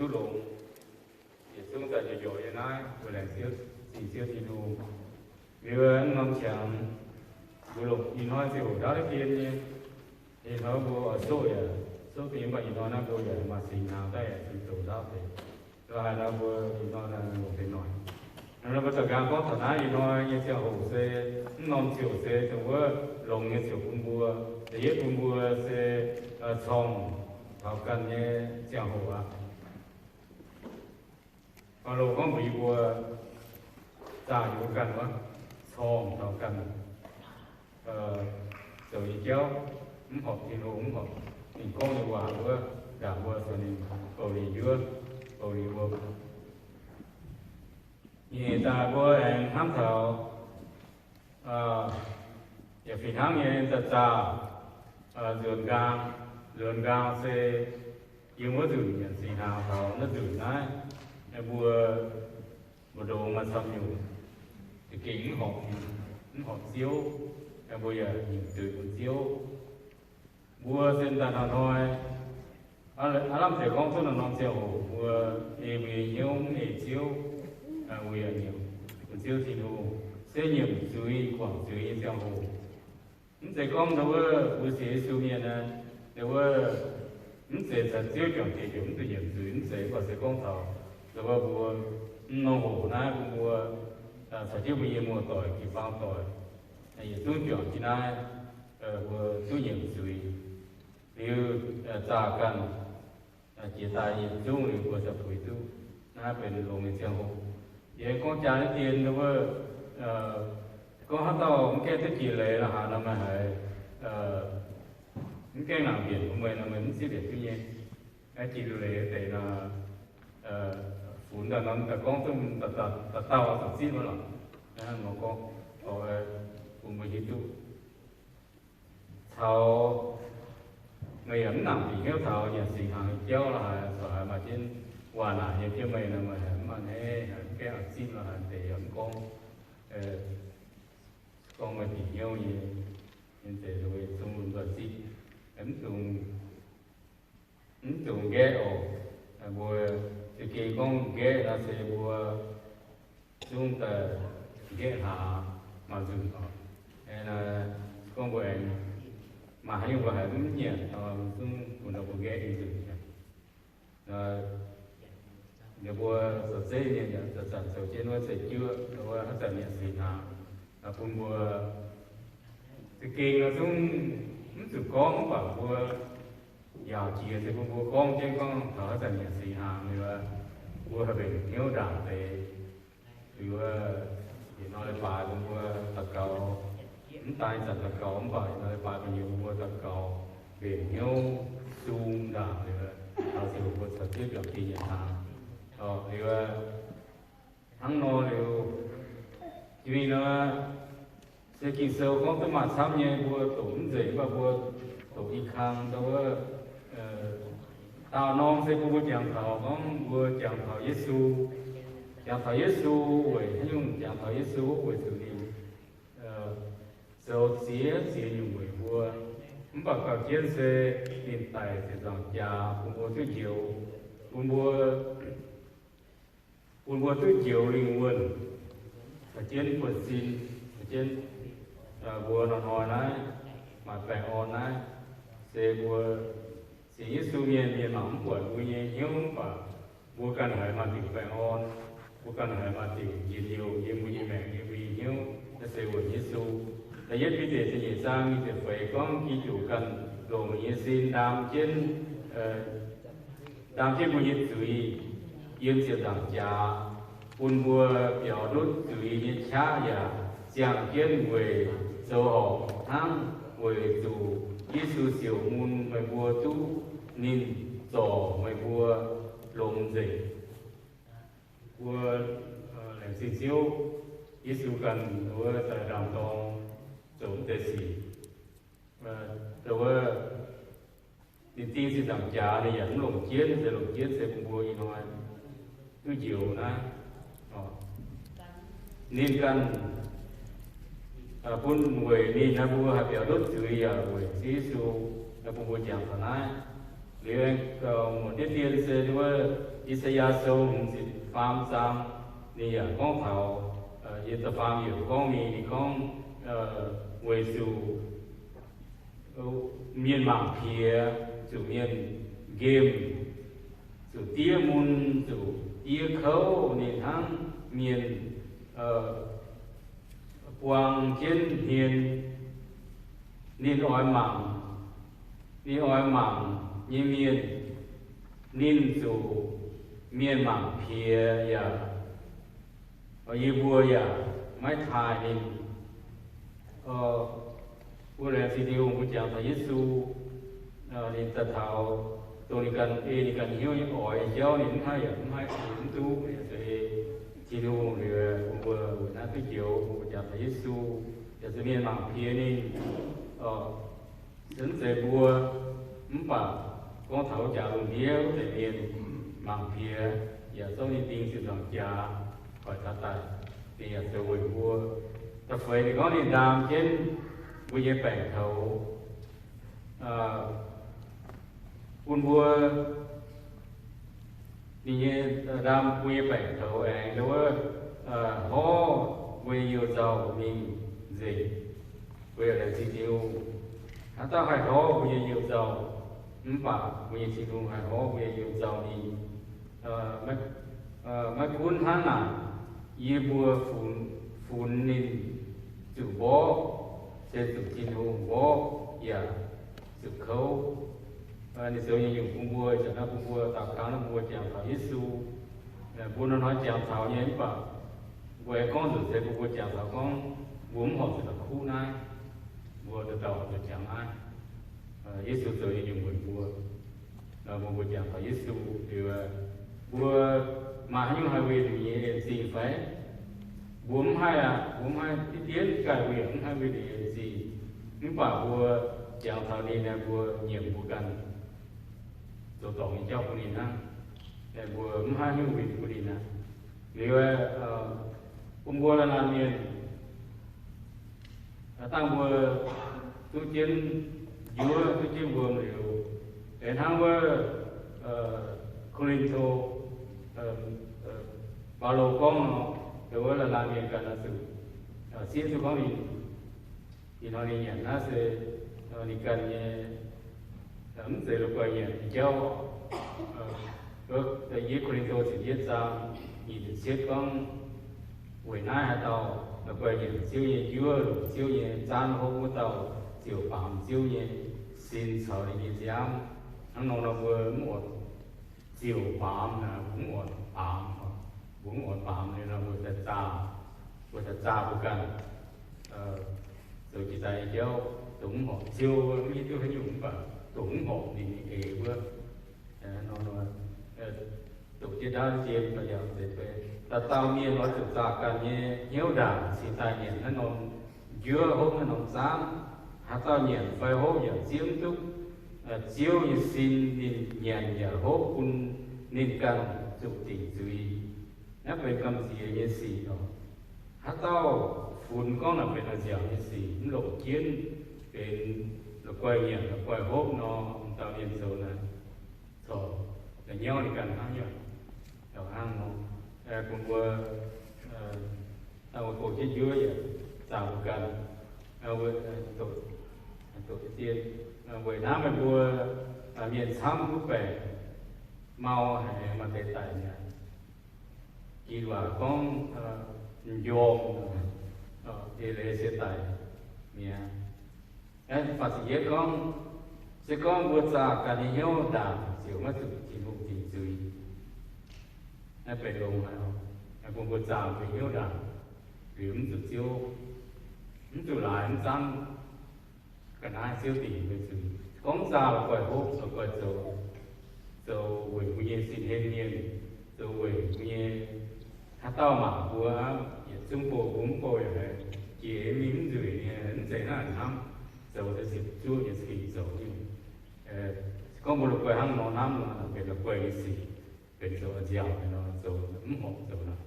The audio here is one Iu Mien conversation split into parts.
duqv longx. Yietc zungv daaih njoux njoux yiem naaiv mbuo laengz Ziouv, zingh Ziouv Tin-Hungh. Liuz mv norm qangx mbuo longc ih hnoi ziangh hoc ndaauv deix dien nyei. Ih hnoi mbuo oix soqv yaac soqv deix, mv baac ih hnoi naaiv mbuo yaac maaih singx hnaangx daaih yaac zungv zoux ndaauv deix. Lo haaix nor mbuo ih hnoi longc deix noic. Nor mbuo daux nqaang gorngv taux naaiv ih hnoi nyei ziangh hoc se mv norm ziouc se dongh wuov longx nyei ziouc bun mbuo, da'yietv bun mbuo se corngh taux ganh nyei ziangh hoc aqv. Baulo gorngv mbuox yie mbuo, zaah yie mbuo ganh wuov, corngh taux ganh zoux nyei jauv, mv horpc Tin-Hungh, mv horpc ninh gorngv nyei waac wuov, ndaangc mbuo caux ninh bouh ninh njuov, bouh ninh wuom. Nyeic daaih mbuo aengx hnamv taux yaac fih hnangv nyei daaih zaah nzuonx nqaang. Nzuonx nqaang se yiem wuov nzunc nyanc singx hnaangx taux naaiv nzunc naaiv, mbuo mbu'ndongx maaih camv nyungc za'gengh mv horpc, mv horpc Ziouv, mbuo yaac nyungc zuiz bun Ziouv. Mbuo se daaih hnoi-hnoi aav lamh deix gorngv duqv norm-norm ziangh hoc mbuo ei mbuo nyei hnyouv mv ei Ziouv, mbuo yaac nyungc bun Ziouv Tin-Hungh, se nyiemc zuiz guangc zuiz nyei ziangh hoc. Mv zeiz gorngv ndau wuov mbuo sienx Yesu mienh, ndau wuov mv zeiz caux Ziouv juangc diec heuc mv zuqc nyiemc zuiz, mv zeiz, mv baac se gorngv taux ndau wuov mbuo mv norm hoc naaiv bun mbuo caux jienv mbuo nyei muoz-doic, jiu-baang doic, yietc zungv juangc jienv naaiv, mbuo duqv nyiemc zuiz. Liuz zaah ganh jiex daaih yietc zungv liuz mbuo daaih puix duqv naaiv benx longx nyei ziangh hoc. Yie gorngv jaa naaiv dien wuov, gorngv haaix dauh mv gaengh duqv jiex leiz lorqc haaix nor meih haiz mv gaengh nangc mbienc bun meih nor meih mv zipv mbienc duqv nyei. Jiex leiz deix nor, funx daaih nor daaih gorngv duqv dauh dauh zuqc zipv wuov lorqc. Gorngv bun mbuo hiuv duqv caux meih yaac mv nangc bieqc hnyouv taux nyanc singx hnaangx nyei jauv lorqc haaix, caux haaix maaih jienv waac naaic nyei jienv meih nor meih haiz mv maaih hneiv, haiz mv gaengh oix zipv lorqc haaix deix yaac mv gorngv, gorngv meih bieqc hnyouv nyei, nyei deix zungv lungh nzoih zipv, mv dungx mv dungx nqaeqv oc. Mbuo za'gengh gorngv nqaeqv nor se mbuo zungv daaih nqaeqv hlaax maaih nzunc oc. Gorngv mbuo aengx maaih haaix nyungc mbuo haiz mv nyanc nor, zungv bun mbuo nqaeqv nyei nzunc. Ninh mbuo zoux zeiv mienh yaac zanc-zanc zoux jienv wuov zeiv-juoqv, wuov haaix zanc nyanc singx hnaangx, bun mbuo za'gengh nor zungv mv zuqc gorngv, mv baac mbuo yaauc jiex se bun mbuo gorngv jienv gorngv taux haaix zanc nyanc singx hnaangx liuz, mbuo haih mbenc hnyouv ndaangc deix. Liuz, yietc norm leiz-baaix bun mbuo daux gaux, mv daaih zanc daux gaux mv baac yietc norm leiz-baaix bun mbuo daux gaux, mbenc hnyouv sung ndaangc liuz, taux ziangh hoc mbuo caux Ziouv juangc dieh nyanc hnaangx. Liuz, hnangv nor liuz, jiex mingh nor, se Ging-Sou gorngv duqv maaih camv nyei, mbuo doqc mv nzengc, mv baac mbuo doqc i kang ndau wuov, daauh norm se bun mbuo jangx taux, gorngv mbuo jangx taux Yesu, jangx taux Yesu weic haaix nyungc? Jangx taux Yesu weic zuqc ninh zoux ziex ziex nyungc weic mbuo. Mv baac gauh jienv se ninh daic ziepc nzaangc jaax bun mbuo duqv njoux, bun mbuo bun mbuo duqv njoux lingh wuonh, caux jienv buonv-sin, caux jienv mbuo hnoi-hnoi naaiv maaih baengh orn naaiv, se mbuo sienx Yesu mienh, mienh mangc mv buatc mbuo nyei hnyouv, mv baac mbuo ganh haiz maaih diuc baengh orn, mbuo ganh haiz maaih diuc njien-youh yiem mbuo nyei maengc, yiem mbuo nyei hnyouv. Naaiv se weic Yesu. Da'yietv Bide da'nyeic zaang nyic ziepc feix gorngv, Giduc ganh longc ninh nyei sin ndaam jienv, ndaam jienv mbuo nyei zuiz yiem ziepc nzaangc jaax, bun mbuo biaux ndutv zuiz nyei qaqv yaac ziangh jienv weic zoux horpc hnangv, weic zuqc Yesu siouc mun meih mbuo duqv ninh zorc meih mbuo longx nzengc. Mbuo laengz zingh Ziouv, Yesu ganh wuov daaih ndaam-dorng zoux mv deix sic. Wuov, ninh ding ziepc nzaangc jaax ninh yaac mv longc jienv, se longc jienv se bun mbuo ih hnoi duqv njoux naaiv. Ninh ganh bun weic ninh naaiv mbuo haih biaux ndutv zuiz yaac weic Ziouv Yesu bun mbuo jangx taux naaiv. Liuz, muonc diqv dien se wuov I^saa^yaa Sou hmz ziepc faam zaang, ninh yaac gorngv taux, yie da'faam yiemc gorngv mingh, ninh gorngv, weic zuqc mienh mangc piex, zuqc mienh nqemh, zuqc diev mun, zuqc diev kouv, ninh hnangv mienh buang jienv hmien. Ninh oix mangc, ninh oix mangc nyei mienh, ninh zuqc mienh mangc piex yaac, yie mbuo yaac maiv taaih ninh. Mbuo laengz zingh Tin-Hungh, mbuo jangx taux Yesu, ninh daaih taux, dongh ninh ganh ei ninh ganh hnyouv nyei oix nyei jauv, ninh mv haih yaac mv haih, ninh mv duqv, Tin-Hungh liuz bun mbuo weic naaiv duqv njoux, mbuo jangx taux Yesu, yaac zuqc mienh mangc piex ninh. Se mv zeiz mbuo, mv baac gorngv taux wuov jaax lungh ndiev wuov deix mienh mangc piex, yaac zorqv ninh ding ziepc nzaangc jaax hoic taux daic, ninh yaac zoux weic mbuo. Da'feix ninh gorngv ninh ndaam jienv mbuo nyei baengc toux, bun mbuo, ninh nyei ndaam mbuo nyei baengc toux aengx nduov, hnov mbuo nyei youh nzauh mingh nzengc. Mbuo yaac laengz zingh Tin-Hungh. Haaix dauh haih hnov mbuo nyei youh nzauh, mv baac mbuo nyei Tin-Hungh haih hnov mbuo nyei youh nzauh mingh. Maiv gunv hnangv naaic, yie mbuo funx, funx ninh zuqc mborqv, se zuqc Tin-Hungh mborqv yaac zuqc kouv. Ninh zoux nyei nyungc bun mbuo, ih zanc naaiv bun mbuo daaux kang naaiv, bun mbuo jangx taux Yesu. Mbuo hnoi-hnoi jangx taux nyei, mv baac mbuo aengx gorngv nzunc se bun mbuo jangx taux gorngv mbuo mv horpc zuqc la'kuqv naaiv, mbuo dauh dauh horpc zuqc jangx naaiv. Yesu zoux nyei nyungc weic mbuo, mbuo, mbuo jangx taux Yesu liuz, mbuo maaih haaix nyungc haih winh ninh nyei en-zingh fai? Mbuo mv haih aqv. Mbuo mv haih, diqv dien gaaih mbuo yaac mv haih winh ninh nyei en-zingh. Mv baac mbuo jangx taux ninh, mbuo nyiemc mbuo ganh zoux dorngc nyei jauv bun ninh hnangv. Mbuo mv haih haaix nyungc winh bun ninh aqv. Liuz, bun mbuo laanh laanh mienh, dangh mbuo duqv jienv njuov, duqv jienv wuom liuz, hnangv wuov Ko^lin^to, Baulo gorngv nor, wuov laanh laanh mienh ganh oix zuqc siev duqv gorngv ninh, ih hnoi ninh nyanc naaiv se ninh ganh nyei, mv zeiz la'guaih nyanc nyei jauv. Yiem Ko^lin^to ziepc yietv zaang nyic ziepc cietv gorngv, weic naaiv haaix dauh la'guaih nyanc Ziouv nyei njuov, longc Ziouv nyei zaanv hopv, wuov dauh ziouc baamz Ziouv nyei sin caux ninh nyei nziaamv. Hnangv nor nor mbuo mv oix ziouc baamz, mbuo mv oix baamz, mbuo mv oix baamz liuz nor mbuo daaih zaah, mbuo daaih zaah mbuo ganh, zoux jiex daaih nyei jauv, dongh mv horpc Ziouv, mv hiuv duqv haaix nyungc mv baac dongh mv horpc ninh nyei eix wuov. Doqc jienv ndaauv jiem, dauh dauh mienh oix zuqc zaah ganh nyei hnyouv ndaangc cingx daaih nyanc naaiv norm njuov, hopv naaiv norm zaanv. Haaix dauh nyanc fai hopv yaac zieqv mv duqv Ziouv nyei sin, ninh nyanc yaac hopv bun ninh ganh zuqc dingc zuiz. Naaiv benx gamh nziex nyei sic oc. Haaix dauh funx gorngv naaic benx la'nziaauc nyei sic, mv longc jienv benx la'guaih nyanc la'guaih hopv nor, dauh mienh zoux naaic corc la'nyauv ninh ganh hnangv nyei. Hnangv nor, bun mbuo dangh mbuo goux jienv njuov yaac zaah mbuo ganh, doqc, doqc dien, weic naaiv meih mbuo mienh camv wuov baengc mau haic, maaih deix daic mi'aqv. Ginv waac gorngv m'njormh, eix leiz se daic mi'aqv. Faah ziepc yietv gorngv, se gorngv mbuo zaah ganh nyei hnyouv ndaangc ziouc maiv zuqc Tin-Hungh dingc zuiz. Naaiv benx longx haic oc. Bun mbuo zaah mbuo hnyouv ndaangc liuz mv zuqc Ziouv, mv zuqc laaix mv zanv ga'naaiv Ziouv dingc mbuo zuiz. Gorngv zaah la'guaih hopv, la'guaih zoux, zoux weic mbuo nyei sin-hlen mienh, zoux weic mbuo nyei, haaix dauh mangc mbuo aqv, yietc zungv bouh mbuo mv bouh yaac haiz jiex mingh mv nzueic nyei, mv zeiz hnangv hnamv, zoux se ziepc zuoqv nyei za'gengh zoux nyungc. Se gorngv mbuo la'guaih hnangv nor hnamv nor, benx la'guaih nyei sic, benx zoux a'nziaauc nor, zoux mv horpc zoux nor,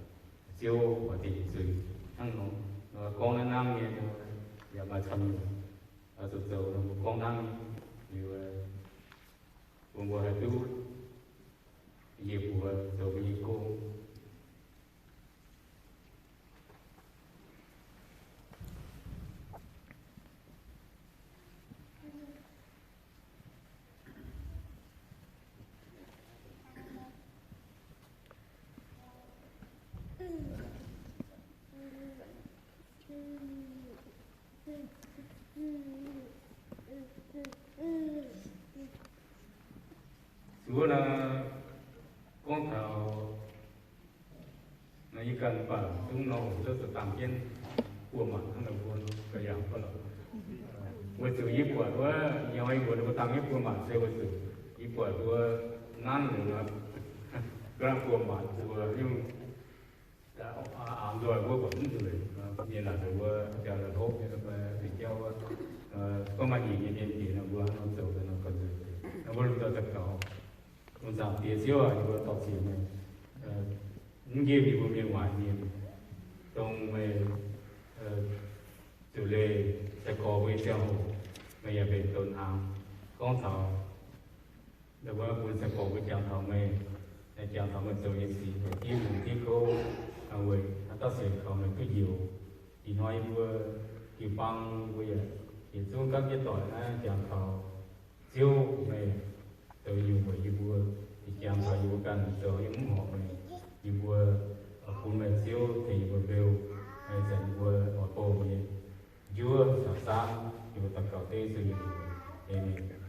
Ziouv oix dingc zuiz hnangv nor. Gorngv naaiv hnangv nyei, yaac maaih camv nyungc oix zuqc zoux nor, mbuo gorngv hnangv liuz, bun mbuo haih duqv njiec mbuox zoux mbuo nyei gong. Zuov naaiv gorngv taux naaiv yie ganh baac zungv nor houc duqv zoux dangh jienv buo maanc hnangv naaiv mbuo ga'yaangc fai lorqc. Weic zuqc yie buatc wuov nyorx yie mbuo dangh jienv buo maanc se weic zuqc yie buatc mbuo nanv liuz nor, ga'naaiv buo maanc mbuo nyungc aengx nzoih mbuo buatc mv nzueic, mienh laaic nzengc mbuo jaax la'hopv nyei fai fingx jauv wuov, gorngv maaih nyiec nyei mienh bieqc nor mbuo hnangv nor zoux nor gauh nzueic. Nor mbuo lomh nzoih daux gaux, Ong Zaangc Diex Ziouv aac, yie mbuo dorh ziec meih, mv nqemh yie mbuo mienh waaic mienh, dongh meih zuqc leih sai-gorx mbuo nyei ziangh hoc, meih yaac mbenc donx hnaangx gorngv taux Ndau wuov bun sai-gorx mbuo jangx taux meih, jangx taux meih zoux nyei sic, diev mungz diev gouv, weic haaix dauh sienx kaux meih duqv njoux. Ih hnoi yie mbuo jiu-baang mbuo yaac yietc zungv gapv jienv doic naaiv jangx taux Ziouv meih zoux nyungc weic yie mbuo, jangx taux yie mbuo ganh zoux nyei mv horpc meih, yie mbuo bun meih Ziouv tengx yie mbuo beu, meih zanc yie mbuo oix bouh nyei njuov caux saangv, yie mbuo daux gaux dengv Yesu nyei mbuox. Aamen.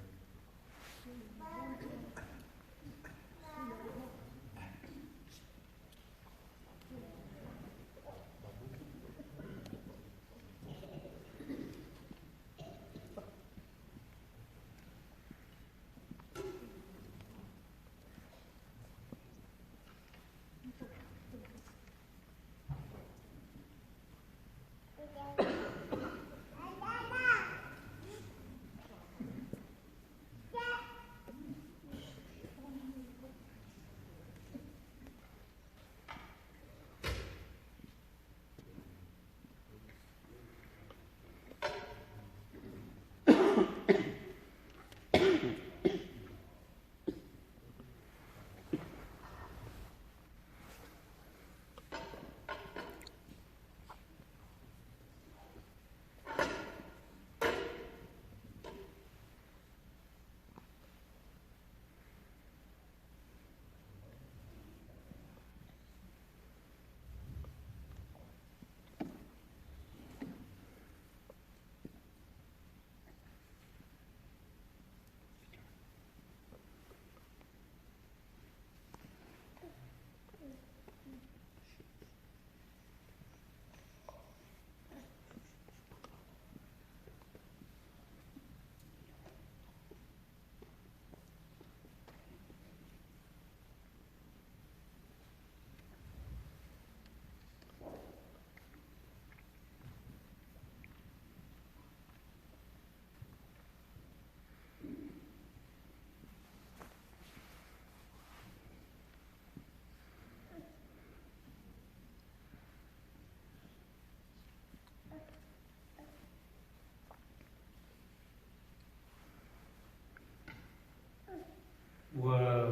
Mbuo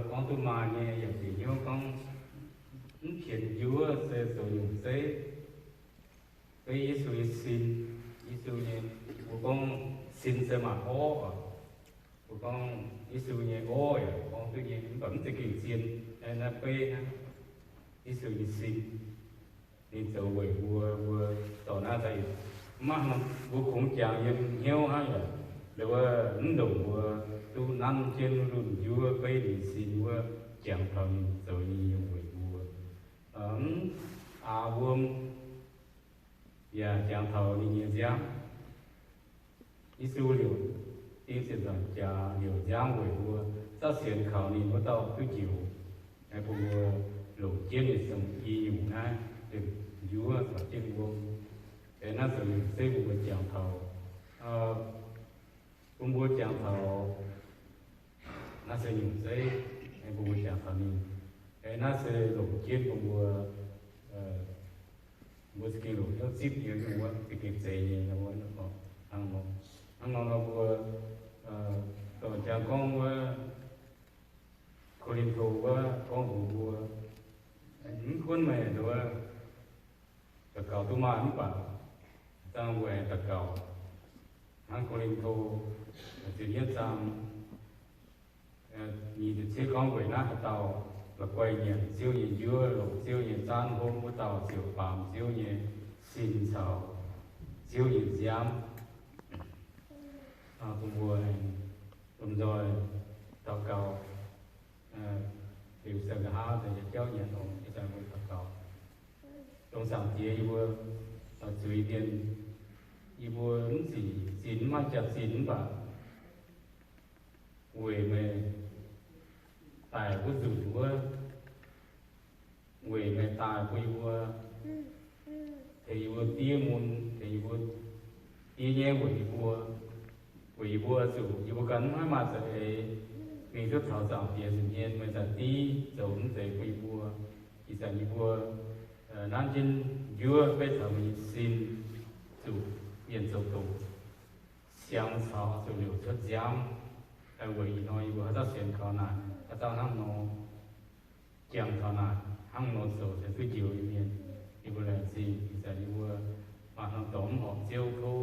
gorngv duqv maaih nyei yietc diuc hnyouv gorngv mv pienx njuov se zoux nyungc zeiv. Beiv Yesu nyei sin, Yesu nyei, mbuo gorngv sin se maaih orv oc. Mbuo gorngv Yesu nyei orv yaac gorngv duqv nyei, mv baac mv zeiz gengh zien. Naaiv beiv naaiv Yesu nyei sin, ninh zoux weic mbuo, mbuo dorh naaiv daaih, mv maaih mbuo kungx jangx yiem hnyouv hnangv yaac, wuov mv ndongc mbuo duqv nanv jienv lunh njuov beiv ninh sin wuov, jangx taux ninh zoux nyei nyungc weic mbuo. Mv aax wuom yaac jangx taux ninh nyei nziaamv. Yesu liouc ding ziepc nzaangc jaax liouc nziaamv weic mbuo, zaqv sienx kaux ninh wuov dauh duqv njoux. Bun mbuo longc jienv nyei siang-i nyungc naaiv, njuov caux jienv wuom. Naaiv zoux nyungc zeiv bun mbuo jangx taux, bun mbuo jangx taux naaiv se nyungc zeiv, bun mbuo jangx taux ninh. Naaiv se longc jienv bun mbuo, mbuo za'gengh longc hnyouv zipv yiem wuov, za'gengh zeiz nyei wuov. Hnangv nor, hnangv nor nor mbuo dorh jangx gorngv wuov, Ko^lin^to wuov gorngv mbuox mbuo, mv gunv meih nduov daux gaux duqv maaih mv baac dangh mbuo aengx daux gaux hnangv Ko^lin^to ziepc yietv zaang nyic ziepc cietv gorngv, weic naaiv haaix dauh la'guaih nyanc Ziouv nyei njuov, longc Ziouv nyei zaanv hopv, wuov dauh ziouc baamz Ziouv nyei sin caux Ziouv nyei nziaamv. Bun mbuo aengx lomh nzoih daux gaux, liuz se nqa'haav deix yietc jauv nyanc longx, ih zanc mbuo daux gaux. Dongh Zaangc Diex yie mbuo zuiz mienh, yie mbuo mv zic zinh, mv maaih jaax-zinh mv baac weic meih daic wuov nzunc wuov, weic meih daaih bun yie mbuo, tengx yie mbuo diev mun, tengx yie mbuo diev nyaiv weic yie mbuo, weic yie mbuo zuqc yie mbuo ganh mv haih maaih za'eix mingh duqv taux Zaangc Diex nza'hmien. Meih zanc div zoux mv zeiz bun yie mbuo. Ih zanc yie mbuo nanv jienv njuov beiv taux meih nyei sin, zuqc mienh zoux doqc, siangx caux zuqc liouc cuotv nziaamv. Weic ih hnoi yie mbuo haaix dauh sienx kaux naaic, haaix dauh hnangv nor jangx taux naaic, hnangv nor zoux se duqv njoux nyei mienh. Yie mbuo laengz zingh ih zanc yie mbuo maaih norm dorngx mv horpc Ziouv tov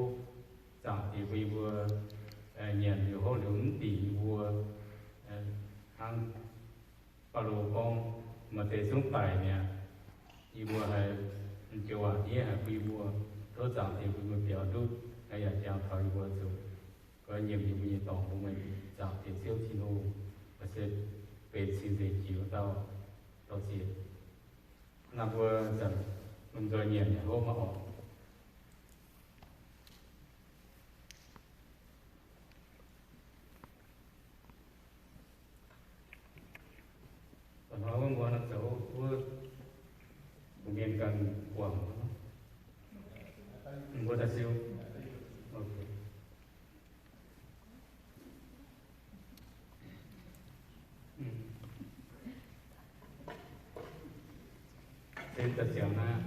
Zaangc Diex bun yie mbuo nyanc liuz hopv liuz mv dingc yie mbuo. Hnangv Baulo gorngv, maaih deix zungv daic mi'aqv. Yie mbuo haiz joux waac hniev haic bun yie mbuo, tov Zaangc Diex bun yie mbuo biaux ndutv, yaac jangx taux yie mbuo zuqc goiv nyiemc yie mbuo nyei dorngx bun meih, Zaangc Diex Ziouv Tin-Hungh, se benx cing-nzengc jiex wuov dauh, dauh ziex. Naaiv mbuo zanc lomh nzoih nyanc hopv maiv orqc. Hnoi wuov mbuo zoux wuov, mbuo mienh ganh guangc, mbuo daaih siou. Se daaih ziangx naaiv,